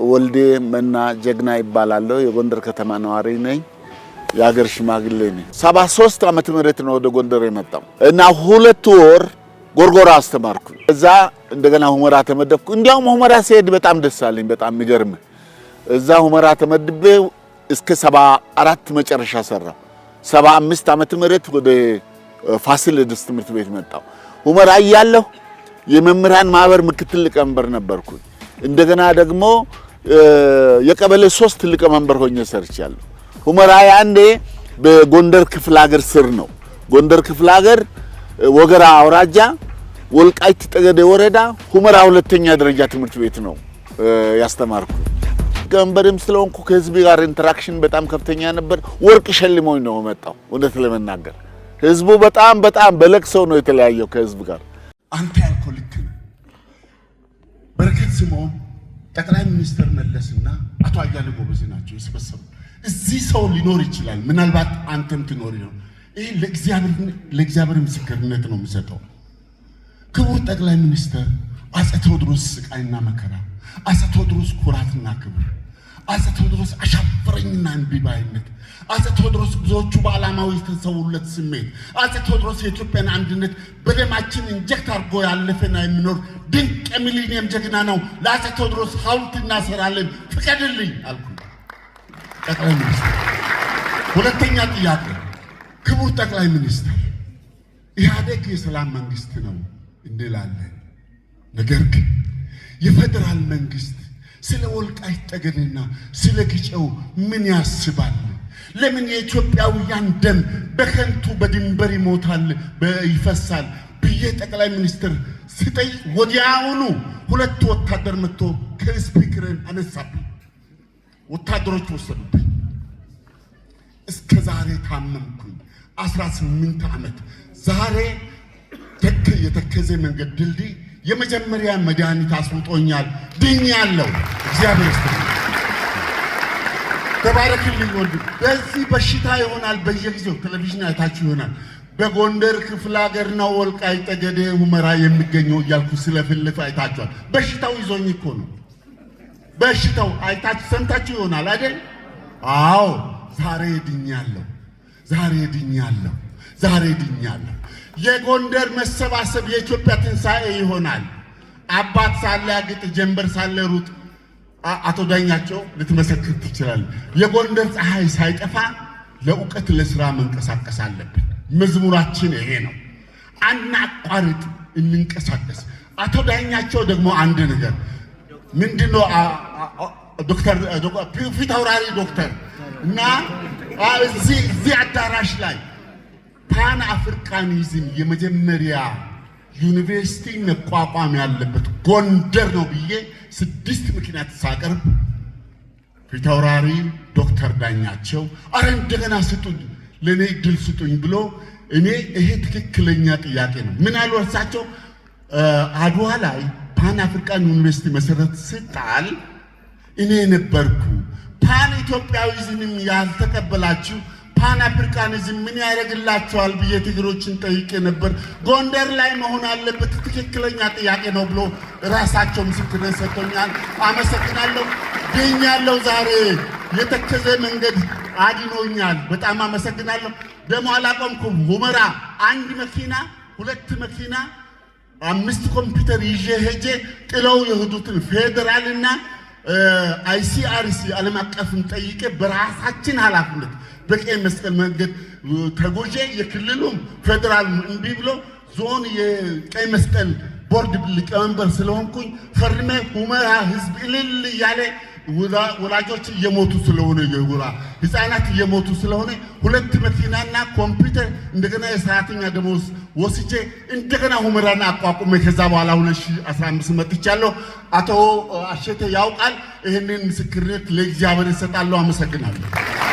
ወልዴ መና ጀግና ይባላለሁ። የጎንደር ከተማ ነዋሪ ነኝ። የሀገር ሽማግሌ ነኝ። 73 ዓመተ ምህረት ነው ወደ ጎንደር የመጣው እና 2 ወር ጎርጎራ አስተማርኩ። እዛ እንደገና ሁመራ ተመደብኩ። እንዲያውም ሁመራ ሲሄድ በጣም ደስ አለኝ። በጣም የሚገርም፣ እዛ ሁመራ ተመድቤ እስከ 74 መጨረሻ ሰራሁ። 75 ዓመተ ምህረት ወደ ፋሲለደስ ትምህርት ቤት መጣሁ። ሁመራ እያለሁ የመምህራን ማህበር ምክትል ሊቀመንበር ነበርኩ። እንደገና ደግሞ የቀበሌ 3 ሊቀመንበር ሆኜ ሰርቻለሁ። ሁመራ ያንዴ በጎንደር ክፍለ ሀገር ስር ነው። ጎንደር ክፍለ ሀገር፣ ወገራ አውራጃ፣ ወልቃይት ጠገዴ ወረዳ፣ ሁመራ ሁለተኛ ደረጃ ትምህርት ቤት ነው ያስተማርኩ። ሊቀመንበርም ስለሆንኩ ከህዝብ ጋር interaction በጣም ከፍተኛ ነበር። ወርቅ ሸልሞኝ ነው የመጣው። እውነት ለመናገር ህዝቡ በጣም በጣም በለቅሶ ነው የተለያየው ከህዝብ ጋር። አንተ ያልከው ልክ ነው። በረከት ስምዖን፣ ጠቅላይ ሚኒስትር መለስና አቶ አያሌው ጎበዜ ናቸው የሰበሰቡ። እዚህ ሰው ሊኖር ይችላል። ምናልባት አንተም ትኖር ይሆን። ይህ ለእግዚአብሔር ምስክርነት ነው የምሰጠው። ክቡር ጠቅላይ ሚኒስትር፣ አፄ ቴዎድሮስ ስቃይና መከራ፣ አፄ ቴዎድሮስ ኩራትና ክብር፣ አፄ ቴዎድሮስ አሻፈረኝና እምቢ ባይነት፣ አፄ ቴዎድሮስ ብዙዎቹ በዓላማው የተሰውለት ስሜት፣ አፄ ቴዎድሮስ የኢትዮጵያን አንድነት በደማችን inject አድርጎ ያለፈና የሚኖር ድንቅ የሚሊኒየም ጀግና ነው። ለአፄ ቴዎድሮስ ሐውልት እናሰራለን፣ ፍቀድልኝ አልኩ ጠቅላይ ሚኒስትር። ሁለተኛ ጥያቄ፣ ክቡር ጠቅላይ ሚኒስትር፣ ኢህአዴግ የሰላም መንግስት ነው እንላለን። ነገር ግን የፌዴራል መንግስት ስለ ወልቃይት ጠገዴና ስለ ግጨው ምን ያስባል? ለምን የኢትዮጵያውያን ደም በከንቱ በድንበር ይሞታል፣ ይፈሳል ብዬ ጠቅላይ ሚኒስትር ስጠይቅ ወዲያውኑ ሁለት ወታደር መጥቶ ከ speaker ን አነሳብኝ። ወታደሮች ወሰዱብኝ። እስከ ዛሬ ታመምኩኝ። 18 ዓመት። ዛሬ የተከዜ መንገድ ድልድይ የመጀመሪያ መድኃኒት አስውጦኛል። ድኛለሁ። እግዚአብሔር ይስጥልኝ። ተባረክልኝ ወንድም። በዚህ በሽታ ይሆናል፣ በየጊዜው ቴሌቪዥን አይታችሁ ይሆናል። በጎንደር ክፍለ ሀገር ነው ወልቃይት ጠገዴ ሁመራ የሚገኘው እያልኩ ስለፍልፍ አይታችኋል። በሽታው ይዞኝ እኮ ነው። በሽታው አይታችሁ ሰምታችሁ ይሆናል አይደል? አዎ፣ ዛሬ ድኛለሁ። ዛሬ ድኛለሁ። ዛሬ ድኛለሁ። የጎንደር መሰባሰብ የኢትዮጵያ ትንሣኤ ይሆናል። አባት ሳለ አግጥ፣ ጀንበር ሳለ ሩጥ። አቶ ዳኛቸው ልትመሰክር ትችላለህ። የጎንደር ፀሐይ ሳይጠፋ ለእውቀት ለስራ መንቀሳቀስ አለብን። መዝሙራችን ይሄ ነው። አናቋርጥ፣ እንንቀሳቀስ። አቶ ዳኛቸው ደግሞ አንድ ነገር ምንድነው፣ ዶክተር ፊት አውራሪ ዶክተር እና እዚህ አዳራሽ ላይ ፓን አፍሪካኒዝም የመጀመሪያ ዩኒቨርሲቲ መቋቋም ያለበት ጎንደር ነው ብዬ ስድስት ምክንያት ሳቀርብ ፊታውራሪ ዶክተር ዳኛቸው አረ እንደገና ስጡኝ፣ ለእኔ እድል ስጡኝ ብሎ፣ እኔ ይሄ ትክክለኛ ጥያቄ ነው። ምን አሉ እርሳቸው? አድዋ ላይ ፓን አፍሪካን ዩኒቨርሲቲ መሰረት ስጣል እኔ ነበርኩ። ፓን ኢትዮጵያዊዝምም ያልተቀበላችሁ ፓን አፍሪካኒዝም ምን ያደርግላችኋል ብዬ ትግሮችን ጠይቄ ነበር። ጎንደር ላይ መሆን አለበት፣ ትክክለኛ ጥያቄ ነው ብሎ ራሳቸው ምስክርነት ሰጥቶኛል። አመሰግናለሁ። ድኛለሁ። ዛሬ የተከዘ መንገድ አድኖኛል። በጣም አመሰግናለሁ። ደግሞ አላቆምኩም። ሁመራ አንድ መኪና፣ ሁለት መኪና፣ አምስት ኮምፒውተር ይዤ ሄጄ ጥለው የሄዱትን ፌዴራልና ICRC ዓለም አቀፍን ጠይቄ በራሳችን ኃላፊነት በቀይ መስቀል መንገድ ተጉዤ፣ የክልሉም ፌዴራል እምቢ ብሎ ዞን የቀይ መስቀል ቦርድ ሊቀመንበር ስለሆንኩኝ ፈርሜ ሁመራ ህዝብ እልል እያለ፣ ወላጆች እየሞቱ ስለሆነ፣ የሁመራ ህፃናት እየሞቱ ስለሆነ፣ ሁለት መኪናና ኮምፒውተር እንደገና የሰራተኛ ደሞዝ ወስጄ እንደገና ሁመራን አቋቁሜ ከዛ በኋላ 2015 መጥቻለሁ። አቶ አሸተ ያውቃል። ይህንን ምስክርነት ለእግዚአብሔር እሰጣለሁ። አመሰግናለሁ።